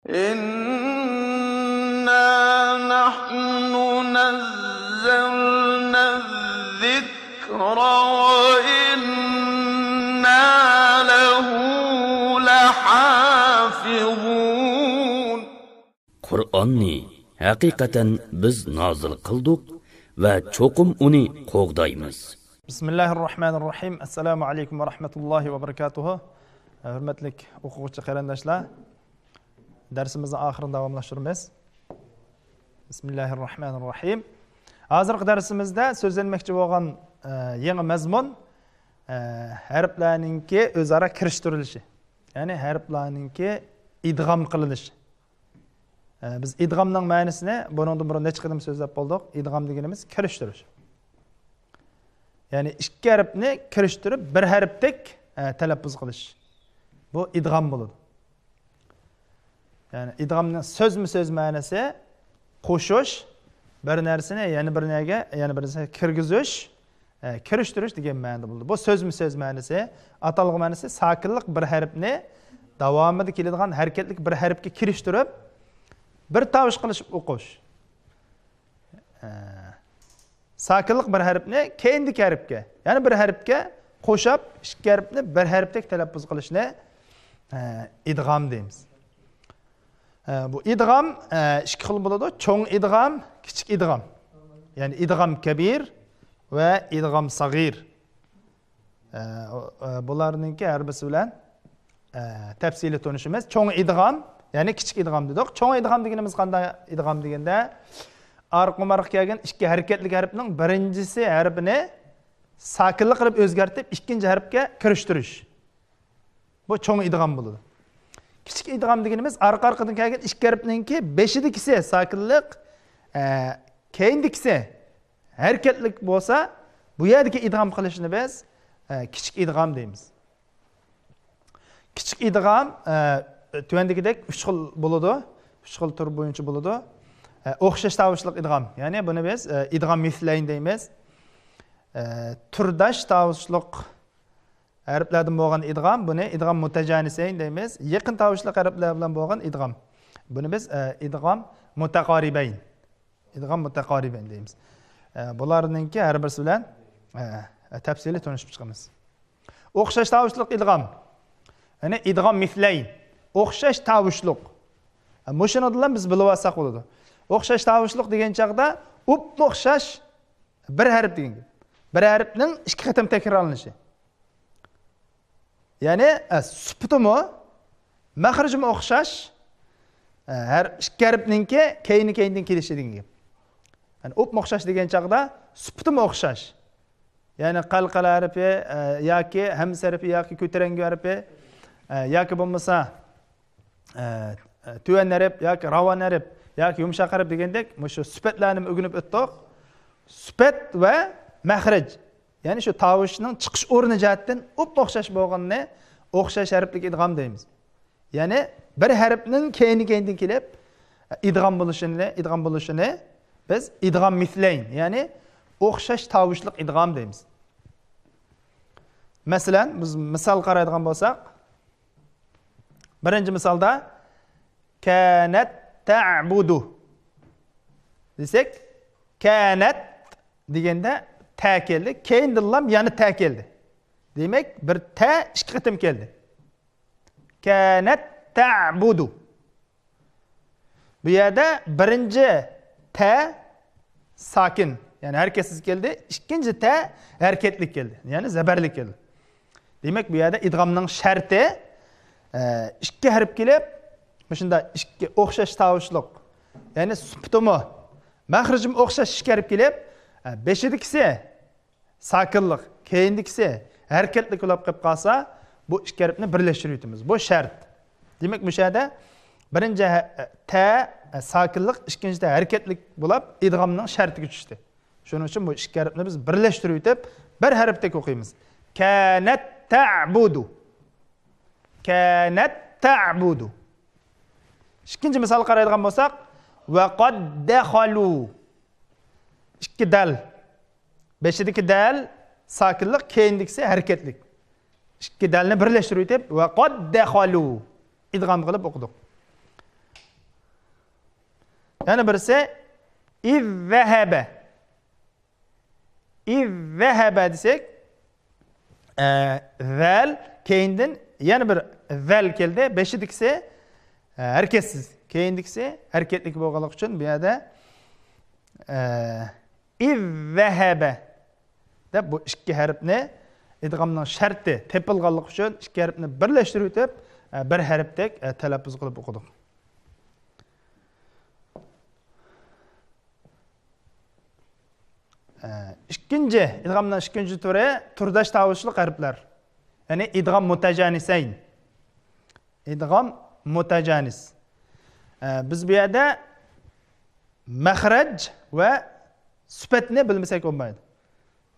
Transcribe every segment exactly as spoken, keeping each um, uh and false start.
إنا نحن نزلنا الذكر وإنا له لحافظون. قۇرئاننى ھەقىقەتەن بىز نازىل قىلدۇق ۋە چوقۇم ئۇنى قوغدايمىز. بسم الله الرحمن الرحيم. السلام عليكم ورحمة الله وبركاته. ھۆرمەتلىك ئوقۇغۇچى قېرىنداشلار، دەرسىمىزنىڭ ئاخىرىنى داۋاملاشتۇرىمىز. بسم الله الرحمن الرحيم. ھازىرقى دەرسىمىزدە سۆزلەنمەكچى بولغان ئە، يېڭى مەزمۇن، ئە، ھەرپلەرنىڭكى ئۆزئارا كىرىشتۈرۈلۈشى، يەنى ھەرپلەرنىڭكى ئىدغام قىلىنىشى. ئە، بىز ئىدغامنىڭ مەنىسىنى بۇنىڭدىن بۇرۇن نەچچە قېتىم سۆزلەپ بولدۇق. ئىدغام دېگىنىمىز كىرىشتۈرۈش. يەنى ئىككى ھەرپنى كىرىشتۈرۈپ بىر ھەرپتەك، ئە، تەلەپپۇز قىلىش. بۇ ئىدغام بولىدۇ. يەنى ئىدغامنىڭ سۆزمۇ سۆز مەنىسى قوشۇش، بىر نەرسىنى يەنە بىر نەرگە، يەنە بىر نەرسىگە كىرگۈزۈش، ئە، كىرىشتۈرۈش دېگەن مەنىدە بولىدۇ. بۇ سۆزمۇ سۆز مەنىسى، ئاتالغۇ مەنىسى ساكىنلىق بىر ھەرپنى داۋامىدا كېلىدىغان ھەرىكەتلىك بىر ھەرپكە كىرىشتۈرۈپ، بىر تاۋۇش قىلىشىپ ئوقۇش. ئە، ساكىنلىق بىر ھەرپنى كەينىدىكى ھەرپكە، يەنى بىر ھەرپكە قوشاپ، ئىككى ھەرپنى بىر ھەرپتەك تەلەپپۇز قىلىشنى، ئە، ئىدغام دەيمىز. ئە، بۇ ئىدغام، ئە، ئىككى خىل بولىدۇ. چوڭ ئىدغام، كىچىك ئىدغام. يەنى ئىدغام كەبىر ۋە ئىدغام ساغىر. ئە، ئە، بۇلارنىڭكى ھەر بىرسى بىلەن، ئە، تەپسىلىي تونۇشىمىز. چوڭ ئىدغام، يەنى كىچىك ئىدغام دېدۇق. چوڭ ئىدغام دېگىنىمىز قانداق ئىدغام دېگەندە، ئارقىمۇ ئارقا كەلگەن ئىككى ھەرىكەتلىك ھەرپنىڭ بىرىنچىسى ھەرپىنى ساكىنلىق قىلىپ ئۆزگەرتىپ، ئىككىنچى ھەرپكە كىرىشتۈرۈش. بۇ چوڭ ئىدغام بولىدۇ. كىچىك ئىدغام دېگىنىمىز ئارقا ئارقىدىن كەلگەن ئىككى ھەرپنىڭكى بېشىدىكىسى ساكىنلىق، ئە، كەينىدىكىسى ھەرىكەتلىك بولسا، بۇ يەردىكى ئىدغام قىلىشنى بىز، ئە، كىچىك ئىدغام دەيمىز. كىچىك ئىدغام، ئە، تۆۋەندىكىدەك ئۈچ خىل بولىدۇ. ئۈچ خىل تۈر بويىچە بولىدۇ. ئە، ئوخشاش تاۋۇشلۇق ئىدغام. يەنى بۇنى بىز، ئە، ئىدغام مىسلەين دەيمىز. ئە، تۈرداش تاۋۇشلۇق ھەرپلەردىن بولغان ئىدغام، بۇنى ئىدغام مۇتەجانىسەين دەيمىز. يېقىن تاۋۇشلۇق ھەرپلەر بىلەن بولغان ئىدغام، بۇنى بىز، ئە، ئىدغام مۇتەقارىبەين، ئىدغام مۇتەقارىبەين دەيمىز. ئە، بۇلارنىڭكى ھەر بىرسى بىلەن، ئە، تەپسىلىي تونۇشۇپ چىقىمىز. ئوخشاش تاۋۇشلۇق ئىدغام، يەنى ئىدغام مىسلەين، ئوخشاش تاۋۇشلۇق. ئە، مۇشۇنىڭ بىلەن بىز بىلىۋالساق بولىدۇ. ئوخشاش تاۋۇشلۇق دېگەن چاغدا ئوپمۇ ئوخشاش بىر ھەرپ دېگەن گەپ. بىر ھەرپنىڭ ئىككى قېتىم تەكرارلىنىشى. يەنى، ئە، سۈپىتىمۇ، مەخرىجىمۇ ئوخشاش، ئە، ھەر ئىككى ھەرپنىڭكى كەينى-كەينىدىن كېلىشى دېگەن گەپ. يەنى ئوپمۇ ئوخشاش دېگەن چاغدا سۈپىتىمۇ ئوخشاش. يەنى قەلقەلە ھەرپى، ئە، ياكى ھەمزە ھەرپى ياكى كۆتۈرەڭگۈ ھەرپى، ئە، ياكى بولمىسا، ئە، تۆۋەن ھەرپ ياكى راۋان ھەرپ ياكى يۇمشاق ھەرپ دېگەندەك مۇشۇ سۈپەتلەرنىمۇ ئۆگىنىپ ئۆتتۇق. سۈپەت ۋە مەخرەج، يەنى شۇ تاۋۇشنىڭ چىقىش ئورنى جەھەتتىن ئوپمۇ ئوخشاش بولغىنىنى ئوخشاش ھەرپلىك ئىدغام دەيمىز. يەنى بىر ھەرپنىڭ كەينى-كەينىدىن كېلىپ ئىدغام بولۇشىنى، ئىدغام بولۇشىنى بىز ئىدغام مىسلەين، يەنى ئوخشاش تاۋۇشلۇق ئىدغام دەيمىز. مەسىلەن، بىز مىسال قارايدىغان بولساق، بىرىنچى مىسالدا كانت تعبد دېسەك، كانت دېگەندە تە كەلدى، كەينىدىنلا يەنە تە كەلدى. دېمەك، بىر تە ئىككى قېتىم كەلدى. كانت تعبد. بۇ يەردە بىرىنچى تە ساكىن، يەنى ھەرىكەتسىز كەلدى، ئىككىنچى تە ھەرىكەتلىك كەلدى، يەنى زەبەرلىك كەلدى. دېمەك، بۇ يەردە ئىدغامنىڭ شەرتى، ئە، ئىككى ھەرپ كېلىپ، مۇشۇنداق ئىككى ئوخشاش تاۋۇشلۇق، يەنى سۈپىتىمۇ، مەخرىجىمۇ ئوخشاش ئىككى ھەرپ كېلىپ، ئە، بېشىدىكىسى ساكىنلىق، كەينىدىكىسى ھەرىكەتلىك بولۇپ قېلىپ قالسا، بۇ ئىككى ھەرپنى بىرلەشتۈرۈۋېتىمىز. بۇ شەرت. دېمەك، مۇشۇ يەردە بىرىنچى ھە-، تە ساكىنلىق، ئىككىنچى تە ھەرىكەتلىك بولۇپ، ئىدغامنىڭ شەرتىگە چۈشتى. شۇنىڭ ئۈچۈن بۇ ئىككى ھەرپنى بىز بىرلەشتۈرۈۋېتىپ، بىر ھەرپتەك ئوقۇيمىز. كانت تعبد. كانت تعبد. ئىككىنچى مىسالغا قارايدىغان بولساق، وقد دخلوا. ئىككى دەل. بېشىدىكى دەل ساكىنلىق، كەينىدىكىسى ھەرىكەتلىك. ئىككى دەلنى بىرلەشتۈرۈۋېتىپ، وقد دخلوا. ئىدغام قىلىپ ئوقۇدۇق. يەنە بىرسى، ئىز زەھەبە. ئىز زەھەبە دېسەك، ئە، زەل، كەينىدىن يەنە بىر زەل كەلدى. بېشىدىكىسى، ئە، ھەرىكەتسىز. كەينىدىكىسى ھەرىكەتلىك بولغانلىقى ئۈچۈن بۇ يەردە، ئە، ئىز زەھەبە دەپ بۇ ئىككى ھەرپنى ئىدغامنىڭ شەرتى تېپىلغانلىقى ئۈچۈن ئىككى ھەرپنى بىرلەشتۈرۈۋېتىپ، ئە، بىر ھەرپتەك، ئە، تەلەپپۇز قىلىپ ئوقۇدۇق. ئە، ئىككىنچى، ئىدغامنىڭ ئىككىنچى تۈرى تۈرداش تاۋۇشلۇق ھەرپلەر. يەنى ئىدغام مۇتەجانىسەين. ئىدغام مۇتەجانىس. ئە، بىز بۇ يەردە مەخرەج ۋە سۈپەتنى بىلمىسەك بولمايدۇ.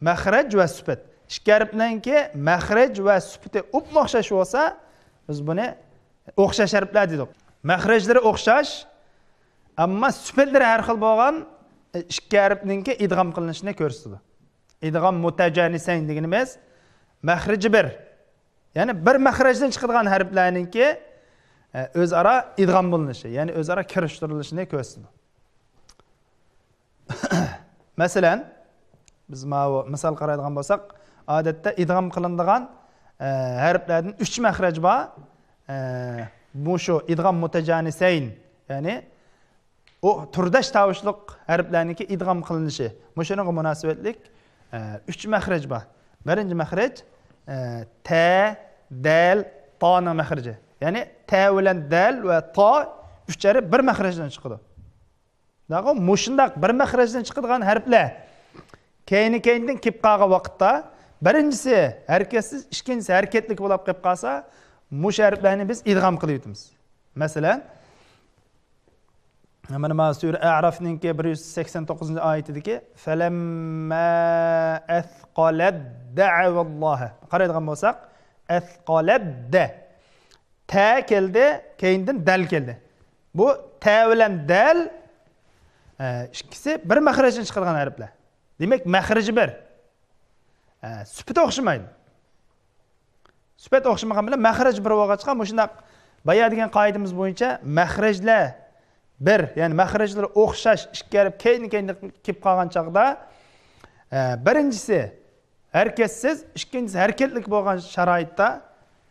مەخرەج ۋە سۈپەت. ئىككى ھەرپنىڭكى مەخرەج ۋە سۈپىتى ئوپمۇ ئوخشاش بولسا، بىز بۇنى ئوخشاش ھەرپلەر دېدۇق. مەخرەجلىرى ئوخشاش، ئەمما سۈپەتلىرى ھەر خىل بولغان، ئە، ئىككى ھەرپنىڭكى ئىدغام قىلىنىشىنى كۆرسىتىدۇ. ئىدغام مۇتەجانىسەين دېگىنىمىز مەخرىجى بىر. يەنى بىر مەخرەجدىن چىقىدىغان ھەرپلەرنىڭكى، ئە، ئۆزئارا ئىدغام بولۇنۇشى، يەنى ئۆزئارا كىرىشتۈرۈلۈشىنى كۆرسىتىدۇ. مەسىلەن، بىز ماۋۇ مىسال قارايدىغان بولساق، ئادەتتە ئىدغام قىلىنىدىغان، ئە، ھەرپلەردىن ئۈچ مەخرەج بار. ئە، مۇشۇ ئىدغام مۇتەجانىسەين، يەنى ئۇ تۈرداش تاۋۇشلۇق ھەرپلەرنىڭكى ئىدغام قىلىنىشى. مۇشۇنىڭغا مۇناسىۋەتلىك، ئە، ئۈچ مەخرەج بار. بىرىنچى مەخرەج، ئە، تە، دەل، تانىڭ مەخرىجى. يەنى تە بىلەن دەل ۋە تا ئۈچ ھەرپ بىر مەخرەجدىن چىقىدۇ. داغۇ مۇشۇنداق بىر مەخرەجدىن چىقىدىغان ھەرپلەر كەينى-كەينىدىن كېلىپ قالغان ۋاقىتتا، بىرىنچىسى ھەرىكەتسىز، ئىككىنچىسى ھەرىكەتلىك بولۇپ قېلىپ قالسا، مۇشۇ ھەرپلەرنى بىز ئىدغام قىلىۋېتىمىز. مەسىلەن، مانا، مانا سۈرە ئەئرافنىڭكى بىر يۈز سەكسەن توققۇزىنچى ئايىتىدىكى فەلەممە ئەسقالەت دەئەۋەللاھە. قارايدىغان بولساق، ئەسقالەت دە. تە كەلدى، كەينىدىن دەل كەلدى. بۇ تە بىلەن دەل، ئە، ئىككىسى بىر مەخرەجدىن چىقىدىغان ھەرپلەر. دېمەك، مەخرىجى بىر. ئە، سۈپىتى ئوخشىمايدۇ. سۈپەت ئوخشىمىغان بىلەن مەخرەج بىر بولغاچقا، مۇشۇنداق بايا دېگەن قائىدىمىز بويىچە مەخرەجلەر بىر، يەنى مەخرەجلىرى ئوخشاش ئىككى ھەرپ كەينى-كەينىدىن كېلىپ قالغان چاغدا، ئە، بىرىنچىسى ھەرىكەتسىز، ئىككىنچىسى ھەرىكەتلىك بولغان شارائىتتا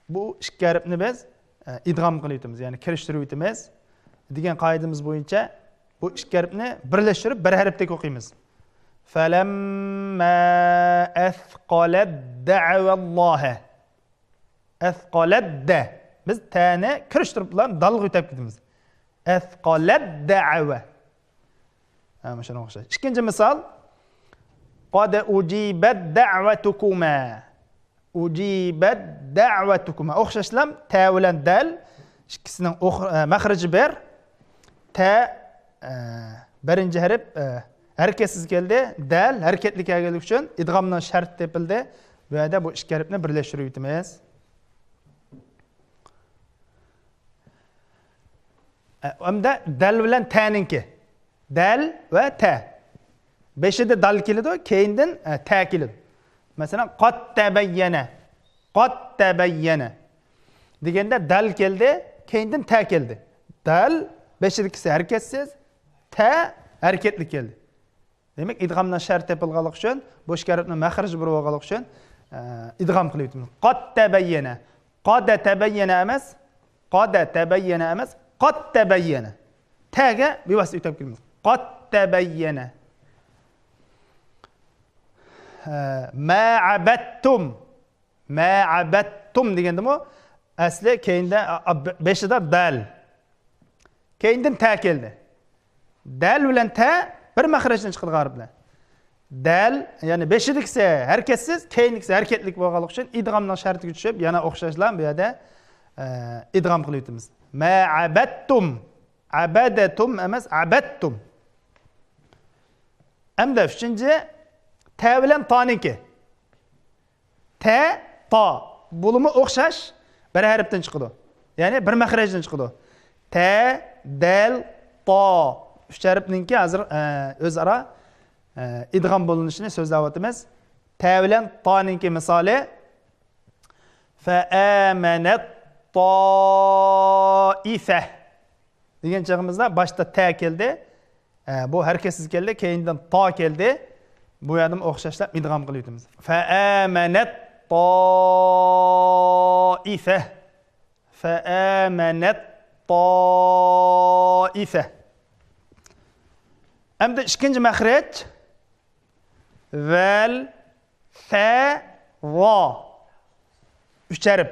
بۇ ئىككى ھەرپنى بىز، ئە، ئىدغام قىلىۋېتىمىز، يەنى كىرىشتۈرۈۋېتىمىز دېگەن قائىدىمىز بويىچە بۇ ئىككى ھەرپنى بىرلەشتۈرۈپ بىر ھەرپتەك ئوقۇيمىز. فەلەممە ئەسقالەت دەئەۋەللاھە. ئەسقالەت دە. بىز تەنى كىرىشتۈرۈپ بىلەن دالغا ئۆتەپ كېتىمىز. ئەسقالەت دەئەۋە. ھە، مۇشۇنىڭغا ئوخشاش. ئىككىنچى مىسال. قەد ئۇجىبەت دەئۋەتۇكۇمە. ئۇجىبەت دەئۋەتۇكۇمە. ئوخشاشلا تە بىلەن دەل ئىككىسىنىڭ ئوخ-، ئە، مەخرىجى بىر. تە، ئە، بىرىنچى ھەرپ، ئە، ھەرىكەتسىز كەلدى. دەل ھەرىكەتلىك كەلگەنلىكى ئۈچۈن ئىدغامنىڭ شەرتى تېپىلدى. بۇ يەردە بۇ ئىككى ھەرپنى بىرلەشتۈرۈۋېتىمىز. ئە، ئەمدى دەل بىلەن تەنىڭكى. دەل ۋە تە. بېشىدا دال كېلىدۇ، كەينىدىن، ئە، تە كېلىدۇ. مەسىلەن، قەد تەبەييەنە. قەد تەبەييەنە. دېگەندە دەل كەلدى، كەينىدىن تە كەلدى. دەل بېشىدىكىسى ھەرىكەتسىز، تە ھەرىكەتلىك كەلدى. دېمەك، ئىدغامنىڭ شەرتى تېپىلغانلىقى ئۈچۈن بۇ ئىككى ھەرپنىڭ مەخرىجى بىر بولغانلىقى ئۈچۈن، ئە، ئىدغام قىلىۋېتىمىز. قەد تەبەييەنە. قەدە تەبەييەنە ئەمەس، قەدە تەبەييەنە ئەمەس، قەد تەبەييەنە. تەگە بىۋاسىتە ئۆتەپ كېلىمىز. قەد تەبەييەنە. ئە، مە ئەبەتتۇم. مە ئەبەتتۇم دېگەندىمۇ ئەسلى كەينىدە، ئا، ئا، بېشىدا دەل. كەينىدىن تە كەلدى. دەل بىلەن تە بىر مەخرەجدىن چىقىدىغان ھەرپلەر. دەل، يەنى بېشىدىكىسى ھەرىكەتسىز، كەينىدىكىسى ھەرىكەتلىك بولغانلىقى ئۈچۈن ئىدغامنىڭ شەرتىگە چۈشۈپ، يەنە ئوخشاشلا بۇ يەردە، ئە، ئىدغام قىلىۋېتىمىز. مە ئەبەتتۇم. ئەبەدەتۇم ئەمەس، ئەبەتتۇم. ئەمدى ئۈچىنچى، تە بىلەن تانىڭكى. تە، تا. بۇلىمۇ ئوخشاش، بىر ھەرپتىن چىقىدۇ. يەنى بىر مەخرەجدىن چىقىدۇ. تە، دەل، تا. ئۈچ ھەرپنىڭكى ھازىر، ئە، ئۆزئارا، ئە، ئىدغام بولۇنۇشىنى سۆزلەۋاتىمىز. تە بىلەن تانىڭكى مىسالى. فەئەمەنەت تائىفە. دېگەن چېغىمىزدا باشتا تە كەلدى، ئە، بۇ ھەرىكەتسىز كەلدى، كەينىدىن تا كەلدى. بۇ يەردىمۇ ئوخشاشلا ئىدغام قىلىۋېتىمىز. فَآمَنَتْ طَائِفَةٌ. فَآمَنَتْ طَائِفَةٌ. ئەمدى ئىككىنچى مەخرەج. ۋەل، سە، ۋا. ئۈچ ھەرپ.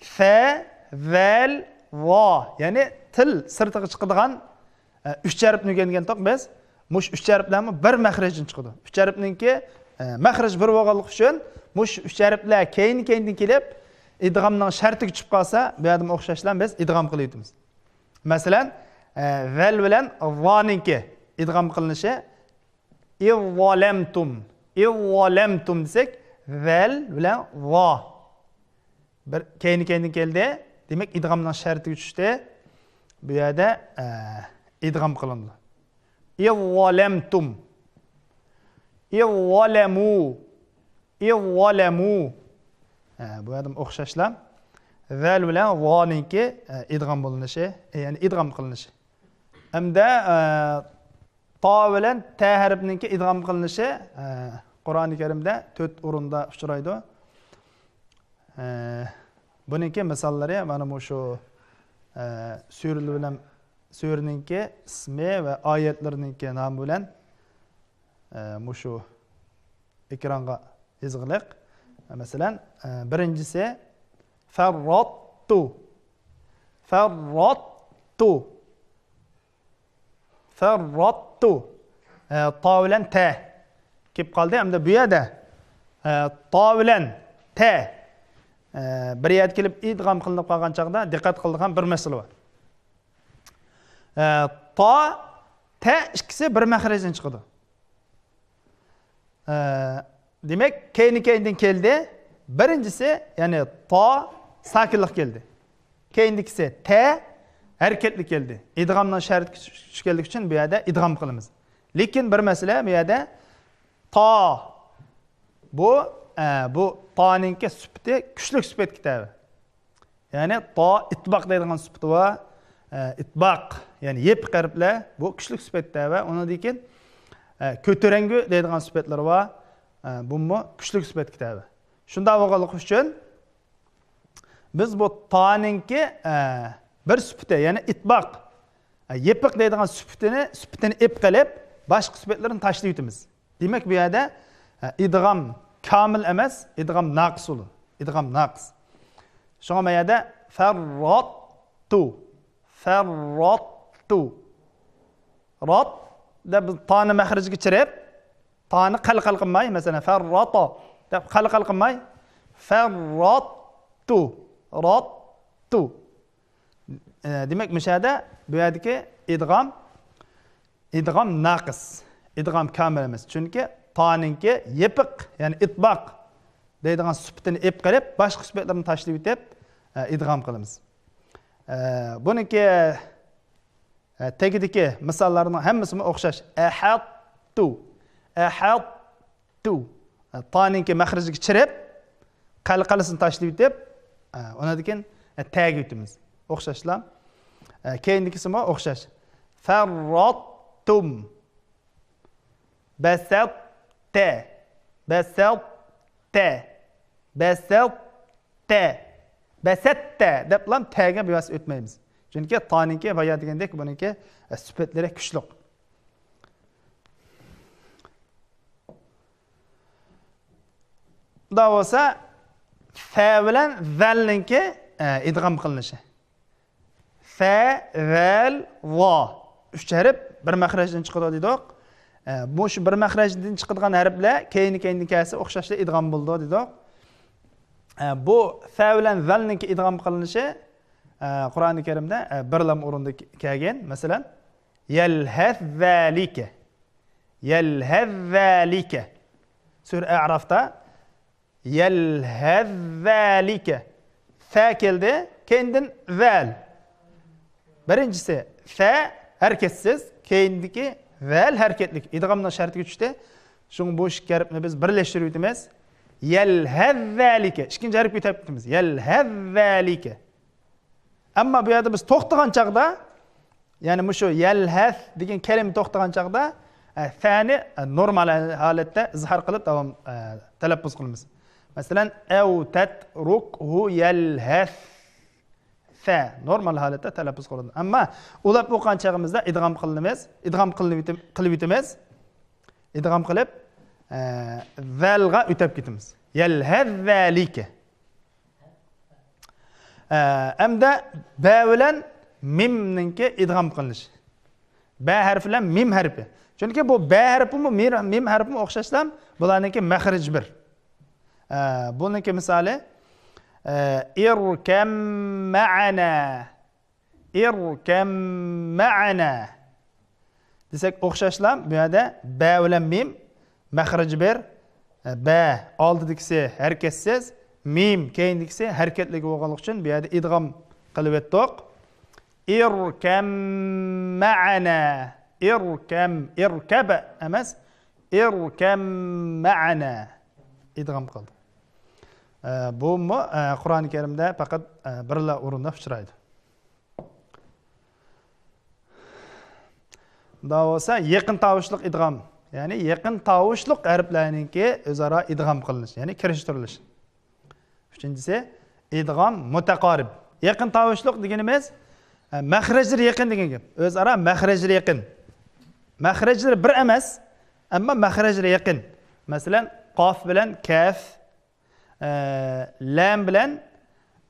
سە، ۋەل، ۋا. يەنى تىل سىرتىغا چىقىدىغان، ئە، ئۈچ ھەرپنى ئۆگەنگەنتۇق بىز. مۇشۇ ئۈچ ھەرپلەرمۇ بىر مەخرەجدىن چىقىدۇ. ئۈچ ھەرپنىڭكى، ئە، مەخرەج بىر بولغانلىقى ئۈچۈن مۇشۇ ئۈچ ھەرپلەر كەينى-كەينىدىن كېلىپ، ئىدغامنىڭ شەرتىگە چۈشۈپ قالسا، بۇ يەردىمۇ ئوخشاشلا بىز ئىدغام قىلىۋېتىمىز. مەسىلەن، ئە، ۋەل بىلەن ۋانىڭكى ئىدغام قىلىنىشى، ئىززالەمتۇم، ئىززالەمتۇم دېسەك، ۋەل بىلەن ۋا. بىر كەينى-كەينىدىن كەلدى. دېمەك، ئىدغامنىڭ شەرتىگە چۈشتى. بۇ يەردە، ئە، ئىدغام قىلىنىدۇ. ئىززالەمتۇم. ئىززالەمۇ. ئىززالەمۇ. ئە، بۇ يەردىمۇ ئوخشاشلا. ۋەل بىلەن ۋانىڭكى، ئە، ئىدغام بولۇنۇشى، ئە، يەنى ئىدغام قىلىنىشى. ئەمدى، ئە، تا بىلەن تە ھەرپنىڭكى ئىدغام قىلىنىشى، ئە، قۇرئانى كەرىمدە تۆت ئورۇندا ئۇچرايدۇ. ئە، بۇنىڭكى مىساللىرى مانا مۇشۇ، ئە، سۈرىلەر بىلەن، سۈرىنىڭكى ئىسمى ۋە ئايەتلىرىنىڭكى نامى بىلەن، ئە، مۇشۇ ئېكرانغا يېزىغلىق. مەسىلەن، ئە، بىرىنچىسى، فەرراتتۇ. فەرراتتۇ. فەرراتتۇ. ئە، تا بىلەن تە كېلىپ قالدى. ئەمدى بۇ يەردە، ئە، تا بىلەن تە، ئە، بىر يەردە كېلىپ ئىدغام قىلىنىپ قالغان چاغدا دىققەت قىلىدىغان بىر مەسىلە بار. ئە، تا، تە ئىككىسى بىر مەخرەجدىن چىقىدۇ. ئە، دېمەك، كەينى-كەينىدىن كەلدى. بىرىنچىسى، يەنى تا ساكىنلىق كەلدى. كەينىدىكىسى تە ھەرىكەتلىك كەلدى. ئىدغامنىڭ شەرتى چۈشكەنلىكى ئۈچۈن بۇ يەردە ئىدغام قىلىمىز. لېكىن بىر مەسىلە، بۇ يەردە تا، بۇ، ئە، بۇ تانىڭكى سۈپىتى كۈچلۈك سۈپەتكە تەۋە. يەنى تا ئىتباق دەيدىغان سۈپىتى بار. ئە، ئىتباق، يەنى يېپىق ھەرپلەر، بۇ كۈچلۈك سۈپەتكە تەۋە. ئۇنىڭدىن كېيىن، ئە، كۆتۈرەڭگۈ دەيدىغان سۈپەتلىرى بار. ئە، بۇمۇ كۈچلۈك سۈپەتكە تەۋە. شۇنداق بولغانلىقى ئۈچۈن بىز بۇ تانىڭكى، ئە، بىر سۈپىتى، يەنى ئىتباق، ئە، يېپىق دەيدىغان سۈپىتىنى، سۈپىتىنى ئېلىپ قېلىپ، باشقا سۈپەتلىرىنى تاشلىۋېتىمىز. دېمەك، بۇ يەردە، ئە، ئىدغام كامىل ئەمەس، ئىدغام ناقىس بولىدۇ. ئىدغام ناقىس. شۇڭا ما يەردە فەرراتتۇ، فەرراتتۇ. رات دەپ بىز تانى مەخرىجىگە چىرىپ، تانى قەلقەل قىلماي، مەسىلەن، فەرراتا دەپ قەلقەل قىلماي، فەرراتتۇ، راتتۇ. ئە، دېمەك، مۇشۇ يەردە، بۇ يەردىكى ئىدغام، ئىدغام ناقىس، ئىدغام كامىل ئەمەس. چۈنكى تانىڭكى يېپىق، يەنى ئىتباق دەيدىغان سۈپىتىنى ئېلىپ قېلىپ، باشقا سۈپەتلىرىنى تاشلىۋېتىپ، ئە، ئىدغام قىلىمىز. ئە، بۇنىڭكى، ئە، تېگىدىكى مىساللارنىڭ ھەممىسىمۇ ئوخشاش. ئەھەتتۇ، ئەھەتتۇ. تانىڭكى مەخرىجىگە چىرىپ، قەلقەلىسىنى تاشلىۋېتىپ، ئە، ئۇنىڭدىن كېيىن، ئە، تەگە ئۆتىمىز. ئوخشاشلا. ئە، كەينىدىكىسىمۇ ئوخشاش. فەرراتتۇم. بەسەتتە. بەسەتتە. بەسەتتە. بەسەتتە دەپلا تەگە بىۋاسىتە ئۆتمەيمىز. چۈنكى تانىڭكى بايا دېگەندەك بۇنىڭكى، ئە، سۈپەتلىرى كۈچلۈك. دا بولسا، فە بىلەن ۋەلنىڭكى، ئە، ئىدغام قىلىنىشى. فە، ۋەل، ۋا. ئۈچ ھەرپ بىر مەخرەجدىن چىقىدۇ دېدۇق. ئە، مۇشۇ بىر مەخرەجدىن چىقىدىغان ھەرپلەر كەينى-كەينىدىن كەلسە ئوخشاشلا ئىدغام بولىدۇ دېدۇق. ئە، بۇ فە بىلەن ۋەلنىڭكى ئىدغام قىلىنىشى، ئە، قۇرئانى كەرىمدە، ئە، بىرلا ئورۇندا كەلگەن. مەسىلەن، يەلھەز زالىكە. يەلھەز زالىكە. سۈرە ئەئرافتا يەلھەز زالىكە. فە كەلدى، كەينىدىن ۋەل. بىرىنچىسى فە ھەرىكەتسىز، كەينىدىكى ۋەل ھەرىكەتلىك. ئىدغامنىڭ شەرتىگە چۈشتى. شۇڭا بۇ ئىككى ھەرپنى بىز بىرلەشتۈرۈۋېتىمىز. يەلھەز زالىكە. ئىككىنچى ھەرپكە ئۆتۈپ كېتىمىز. يەلھەز زالىكە. ئەمما بۇ يەردە بىز توختىغان چاغدا يەنى مۇشۇ يەلھەس دېگەن كەلىمە توختىغان چاغدا، ئە، سەنى، ئە، نورمال ھالەتتە ئىزھار قىلىپ داۋام، ئە، تەلەپپۇز قىلىمىز. مەسىلەن، ئەۋ تەترۇكھۇ يەلھەس. سە نورمال ھالەتتە تەلەپپۇز قىلىنىدۇ. ئەمما ئۇلاپ ئوقۇغان چېغىمىزدا ئىدغام قىلىمىز، ئىدغام قىلىۋېتىم-، قىلىۋېتىمىز. ئىدغام قىلىپ، ئە، زەلغا ئۆتەپ كېتىمىز. يەلھەززەلىكە. ئە، ئەمدى بە بىلەن مىمنىڭكى ئىدغام قىلىنىشى. بە ھەرپى بىلەن مىم ھەرپى. چۈنكى بۇ بە ھەرپىمۇ، مىر-، مىم ھەرپىمۇ ئوخشاشلا، بۇلارنىڭكى مەخرىجى بىر. ئە، بۇنىڭكى مىسالى، ئە، ئىركەم مەئەنە. ئىركەم مەئەنە دېسەك ئوخشاشلا، بۇ يەردە بە بىلەن مىم مەخرىجى بىر، بە ئالدىدىكىسى ھەرىكەتسىز، مىم كەينىدىكىسى ھەرىكەتلىك بولغانلىقى ئۈچۈن بۇ يەردە ئىدغام قىلىۋەتتۇق. ئىركەم مەئەنە. ئىركەم، ئىركەب ئەمەس. ئىركەم مەئەنە. ئىدغام قىلدۇق. ئە، بۇمۇ، ئە، قۇرئانى كەرىمدە پەقەت، ئە، بىرلا ئورۇندا ئۇچرايدۇ. دا بولسا يېقىن تاۋۇشلۇق ئىدغام، يەنى يېقىن تاۋۇشلۇق ھەرپلەرنىڭكى ئۆزئارا ئىدغام قىلىنىشى، يەنى كىرىشتۈرۈلۈشى. ئۈچىنچىسى، ئىدغام مۇتەقارىب. يېقىن تاۋۇشلۇق دېگىنىمىز، ئە، مەخرەجلىرى يېقىن دېگەن گەپ. ئۆزئارا مەخرەجلىرى يېقىن. مەخرەجلىرى بىر ئەمەس، ئەمما مەخرەجلىرى يېقىن. مەسىلەن، قاف بىلەن كەف، ئە، لام بىلەن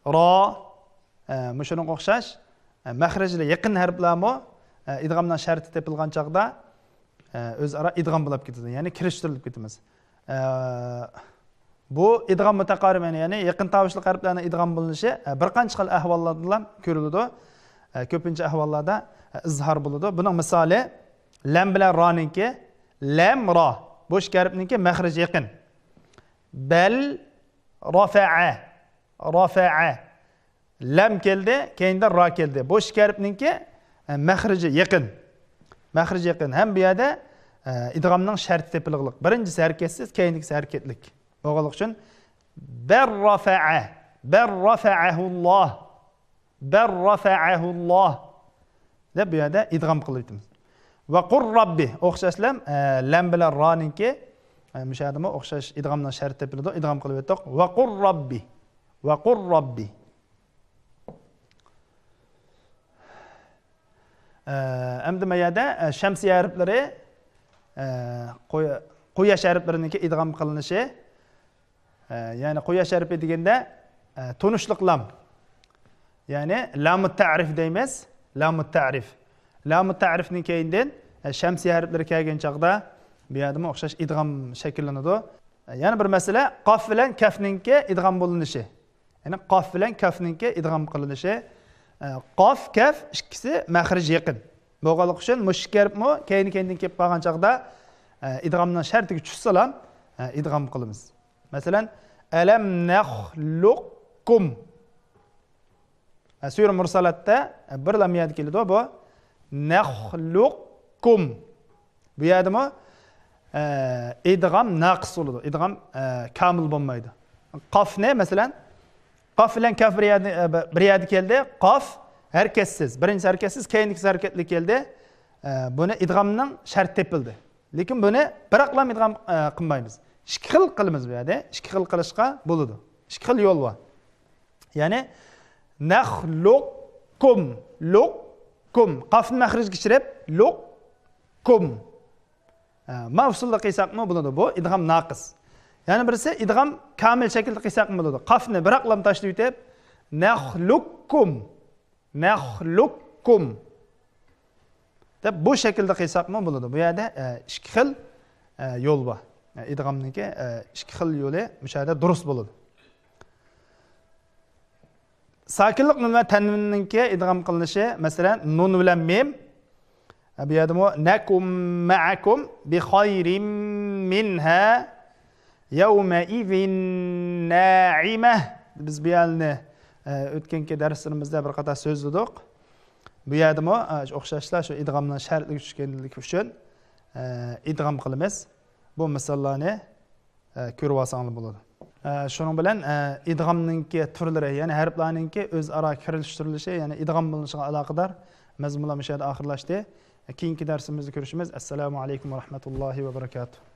را، ئە، مۇشۇنىڭغا ئوخشاش، ئە، مەخرەجلىرى يېقىن ھەرپلەرمۇ، ئە، ئىدغامنىڭ شەرتى تېپىلغان چاغدا، ئە، ئۆزئارا ئىدغام بولۇپ كېتىدۇ، يەنى كىرىشتۈرۈلۈپ كېتىمىز. ئە، بۇ ئىدغام مۇتەقارىب، يەنى يېقىن تاۋۇشلۇق ھەرپلەرنىڭ ئىدغام بولۇنۇشى، ئە، بىر قانچە خىل ئەھۋاللاردىلا كۆرۈلىدۇ. ئە، كۆپىنچە ئەھۋاللاردا، ئە، ئىزھار بولىدۇ. بۇنىڭ مىسالى، لام بىلەن رانىڭكى، لام، را. بۇ ئىككى ھەرپنىڭكى مەخرىجى يېقىن. بەل رافەئە. رافەئە. لام كەلدى، كەينىدە را كەلدى. بۇ ئىككى ھەرپنىڭكى، ئە، مەخرىجى يېقىن. مەخرىجى يېقىن. ھەم بۇ يەردە، ئە، ئىدغامنىڭ شەرتى تېپىلغىلىق. بىرىنچىسى ھەرىكەتسىز، كەينىدىكىسى ھەرىكەتلىك. بولغانلىقى ئۈچۈن، بەر رافەئە. بەر رافەئەھۇللاھ. بەر رافەئەھۇللاھ دەپ بۇ يەردە ئىدغام قىلىۋېتىمىز. ۋە قۇر راببى. ئوخشاشلا، ئە، لام بىلەن رانىڭكى، ئە، مۇشۇ يەردىمۇ ئوخشاش ئىدغامنىڭ شەرتى تېپىلىدۇ. ئىدغام قىلىۋەتتۇق. ۋە قۇر راببى. ۋە قۇر راببى. ئە، ئەمدى ما يەردە، ئە، شەمسىيە ھەرپلىرى، ئە، قۇي-، قۇياش ھەرپلىرىنىڭكى ئىدغام قىلىنىشى. ئە، يەنى قۇياش ھەرپى دېگەندە، ئە، تونۇشلۇق لام. يەنى لامۇت تەرىف دەيمىز. لامۇت تەرىف. لامۇت تەرىفنىڭ كەينىدىن، ئە، شەمسىيە ھەرپلىرى كەلگەن چاغدا بۇ يەردىمۇ ئوخشاش ئىدغام شەكىللىنىدۇ. ئە، يەنە بىر مەسىلە، قاف بىلەن كەفنىڭكى ئىدغام بولۇنۇشى. يەنى قاف بىلەن كەفنىڭكى ئىدغام قىلىنىشى. ئە، قاف، كەف ئىككىسى مەخرىجى يېقىن. بولغانلىقى ئۈچۈن مۇشۇ ئىككى ھەرپمۇ كەينى-كەينىدىن كېلىپ قالغان چاغدا، ئە، ئىدغامنىڭ شەرتىگە چۈشسىلا، ئە، ئىدغام قىلىمىز. مەسىلەن، ئەلەم نەخلۇقكۇم. ئە، سۈرە مۇرسالاتتا، ئە، بىر لام يەردە كېلىدۇ بۇ. نەخلۇقكۇم. بۇ يەردىمۇ، ئە، ئىدغام ناقىس بولىدۇ. ئىدغام، ئە، كامىل بولمايدۇ. قافنى، مەسىلەن، قاف بىلەن كاف بىر يەردە، ئە، بىر يەردە كەلدى. قاف ھەرىكەتسىز. بىرىنچىسى ھەرىكەتسىز، كەينىدىكىسى ھەرىكەتلىك كەلدى. ئە، بۇنى ئىدغامنىڭ شەرتى تېپىلدى. لېكىن بۇنى بىراقلا ئىدغام، ئە، قىلمايمىز. ئىككى خىل قىلىمىز بۇ يەردە. ئىككى خىل قىلىشقا بولىدۇ. ئىككى خىل يول بار. يەنى نەخلۇقكۇم، لۇقكۇم. قافنى مەخرىجگە چىرىپ، لۇقكۇم. ھە، ما ئۇسۇلدا قىلساقمۇ بولىدۇ. بۇ ئىدغام ناقىس. يەنە بىرسى ئىدغام كامىل شەكىلدە قىلساقمۇ بولىدۇ. قافنى بىراقلا تاشلىۋېتىپ، نەخلۇقكۇم، نەخلۇقكۇم دەپ بۇ شەكىلدە قىلساقمۇ بولىدۇ. بۇ يەردە، ئە، ئىككى خىل، ئە، يول بار. ئە، ئىدغامنىڭكى، ئە، ئىككى خىل يولى مۇشۇ يەردە دۇرۇس بولىدۇ. ساكىنلىق نۇن ۋە تەنۋىننىڭكى ئىدغام قىلىنىشى، مەسىلەن، نۇن بىلەن مىم. بۇ يەردىمۇ نەكۇم مەئەكۇم بىخەيرىم مىنھا يەۋمەئىزىن نائىمە. بىز بۇ يەرنى، ئە، ئۆتكەنكى دەرسلىرىمىزدە بىر قاتار سۆزلىدۇق. بۇ يەردىمۇ، ئە، ئوخشاشلا شۇ ئىدغامنىڭ شەرتلىكى چۈشكەنلىكى ئۈچۈن، ئە، ئىدغام قىلىمىز. بۇ مىساللارنى ئە، كۆرۈۋالساڭلار بولىدۇ. ئە، شۇنىڭ بىلەن، ئە، ئىدغامنىڭكى تۈرلىرى، يەنى ھەرپلەرنىڭكى ئۆزئارا كىرىشتۈرۈلۈشى، يەنى ئىدغام بولۇنۇشىغا ئالاقىدار مەزمۇنلار مۇشۇ يەردە ئاخىرلاشتى. كېيىنكى دەرسىمىزدە كۆرۈشىمىز. ئەسسالامۇ ئەلەيكۇم ۋە رەھمەتۇللاھى ۋە بەرىكاتۇھ.